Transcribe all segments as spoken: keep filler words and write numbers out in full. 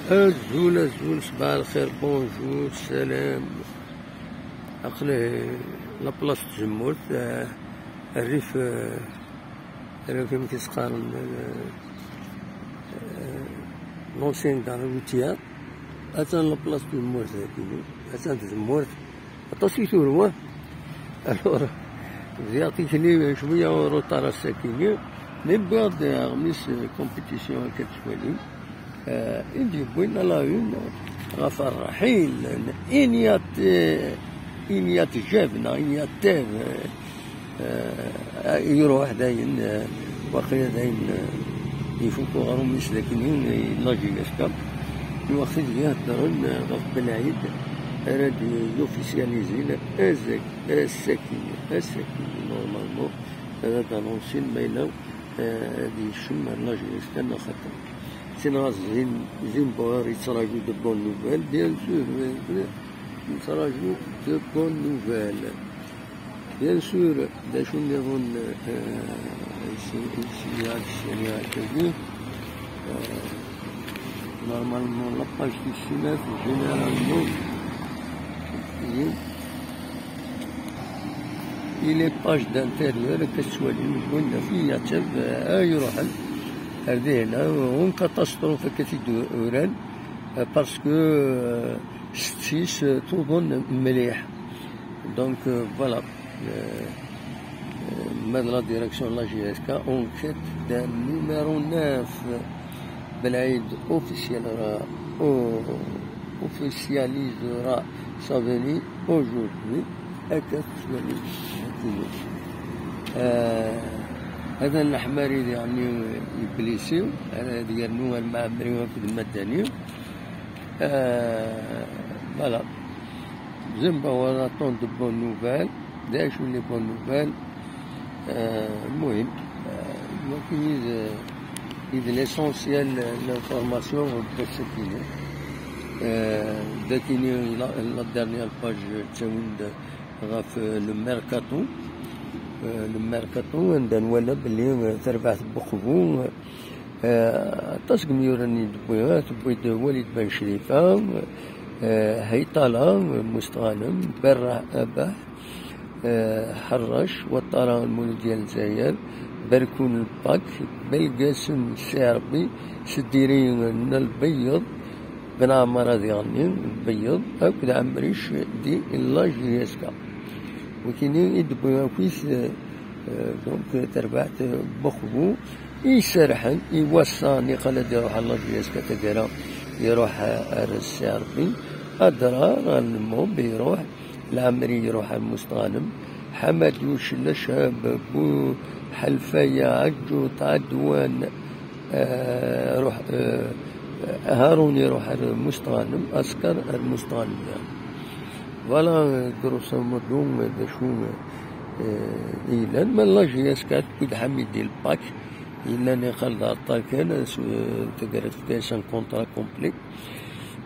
Azul, azul, ṣbaḥ lxir, bonjour, salam. Aql-i la place n tzemmurt, eh, rrif, eh, rrif amek i s-qqaren, eh, eh, l'ancienne gare routière. Atan la place n tzemmurt dagi, atan tzemmurt. Aṭas i turew, ah. Alors, bdiɣ tikli cwiya en retard ass-akini, mais wwiɣ-d aɣmis, eh, compétition akka tettwalim, eh, i d-yewwin à la une ɣef rrḥil n Inyat, eh, Inyat Jeb neɣ Inyat Tev, eh, eh, iruḥ dayen, eh, waqila dayen, eh, ifuk uɣrum-is d akken i la J S K. Waqt i d-heddren, eh, ɣef Belɛid ara d-yufisializin azak-, ass-akini, ass-akini, normalement, ara d-anonsin ma yella, eh, ad yekcem ar la J S K neɣ xaṭer. Sin ɣas Zim-, Zimbor yettraǧu de bonnes nouvelles, bien sûr, mais, mais yettraǧu de bonnes nouvelles. Bien sûr, d acu nniḍen, eh, i s-, i s-, i s-, i s-, eh, normalement, la page tis snat, généralement, i les pages d'intérieur, akka tettwalim, win fi yatteb, eh, ay ruḥen ar dihna, une catastrophe akka t-id-uran, eh, parce que, eh, setti-s, eh, tuḍen mliḥ. Donc, euh, voilà. Euh, euh, ma d la direction de la J S K, enquête d'un numéro neuf. Belɛid officialisera, o-, officialisera sa venue aujourd'hui. Akka tettwali. Euh, هذا الحمار اللي يعني يبليسيو، هذا يرنو المعمري وفد المدني. Euh, voilà. Zimbabwe attend de bonnes nouvelles. D acu les bonnes nouvelles? Euh, المهم, euh, donc, il, euh, il est l'essentiel, euh, l'information, euh, de ce qu'il est. Euh, dagi la, la dernière page, euh, ɣef, euh, le mercato. Euh, le mercato, anda nwala belli, euh, terbaɛt n Buqbu, euh, Eh, aṭas n yimyuran i d-tewwi, eh, tewwi-d Walid Ben Crifa, eh, Haytala, eh, Mustɣanem, Berrah Abah, eh, Ḥerrac, Waṭara Lmuludya n Lezzayer, Berkun Lpak, Belgasem Sɛerbi, Seddiri n Lbeyyeḍ, Ben Ɛmer ad iɣenni, Lbeyyeḍ, akked Ɛemric di la J S K. Wikini i d-tewwi akkit, eh, eh, donc, terbaɛt, eh, Buqbu, i iserḥen i wass-a niqal ad iruḥ ɣer la J S K taggara, iruḥ ar Ssi Ṛebbi, Adrar ɣer Lmub iruḥ, Lɛemri iruḥ ar Mustɣanem, Ḥamad Yucel Acab, Bu Ḥelfaya, Ɛeǧǧuṭ, Ɛedwan, eh, ruḥ, eh, Harun iruḥ ar Mustɣanem, Askar ar Mustɣanem. Voilà, grosso modo, d acu, eh, yellan. Ma la J S K tewwi-d Ḥamidi Lpak, yella niqal d areṭṭal kan, s-, taggara tefka-as un contrat complet.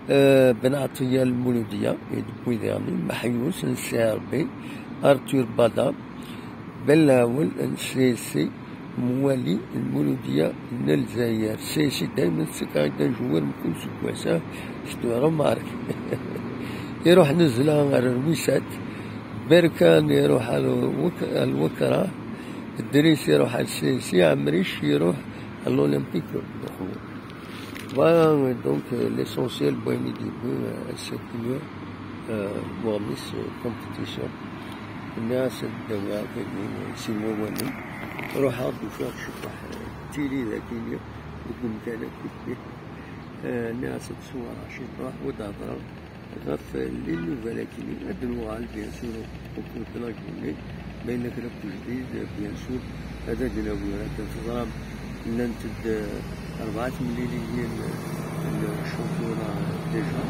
Eh, Ben Ɛeṭṭiya Lmuludya, i d-tewwi daɣen, Meḥyus n Ssi Ṛebbi, Arthur Bada, Bellawel n Sisi, Mwali Lmuludya n Lezzayer. Sisi daymen tsekka-d ajuwir mkul seg wass, ah, c'est une remarque. Iruḥ Nezla ar Rwisat, Berkan iruḥ ar Wek-, ar Lwekra, Dris iruḥ ar Sisi, Ɛemric iruḥ ar l'Olympique. Voilà, donc, euh, l'essentiel, bon, il dit, bon, euh, c'est que, euh, bon, mais c'est compétition. Nniɣ-as ad d-awiɣ akagi sin wawalen. Ruḥeɣ-d ufiɣ ciṭuḥ, eh, tili dagi deg umkan akk. Eh, nniɣ-as ad d-ṣewwreɣ ciṭuḥ u ad d-hedreɣ ɣef les nouvelles akini. Ad d-nuɣal, bien sûr, au cours de la journée. Ma yella kra n ujdid, bien sûr, ad d-nawi. Akken teẓram, llant-d, eh, rebɛa temliliyin n championnat déjà.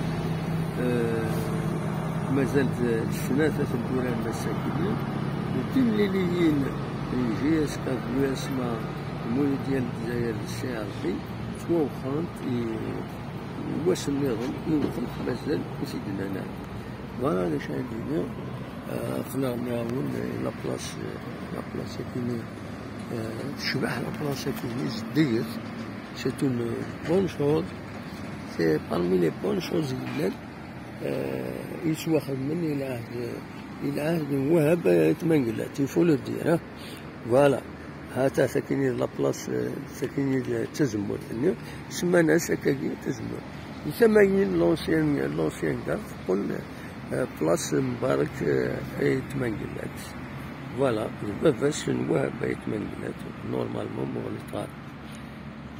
Eh, mazal-d snat ad tent-uraren ass-agi. D timliliyin n J S K d l'U S M A, Lmuludya n Lezzayer d Ssi Ṛebbi, ttwawexxrent i wass nniḍen, i wexxeṛ mazal ur t-id-nnan ara. Voilà d acu ara d-iniɣ, eh, aql-aɣ nɛawen, eh, la place, eh, la place akini, eh, tecbeḥ la place akini, zeddiget, c'est une bonne chose. C'est parmi les bonnes choses yellan, euh, yettwaxedmen i lɛehd, i lɛehd n Wahab Ayt Mengellat, il faut le dire, hein. Voilà. Hata sakini la place, euh, sakini d tazemmurt-nni, semman-as akkagi tazemmurt. Di tama-yi n l'ancien, l'ancien garde, teqqel, euh, place Mbarek, euh, Ayt Mengellat. Voilà, d baba-s n Wahab Ayt Mengellat, normalement, muɣliq.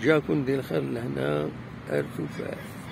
Ǧǧakum di lxir lehna, ar tufat.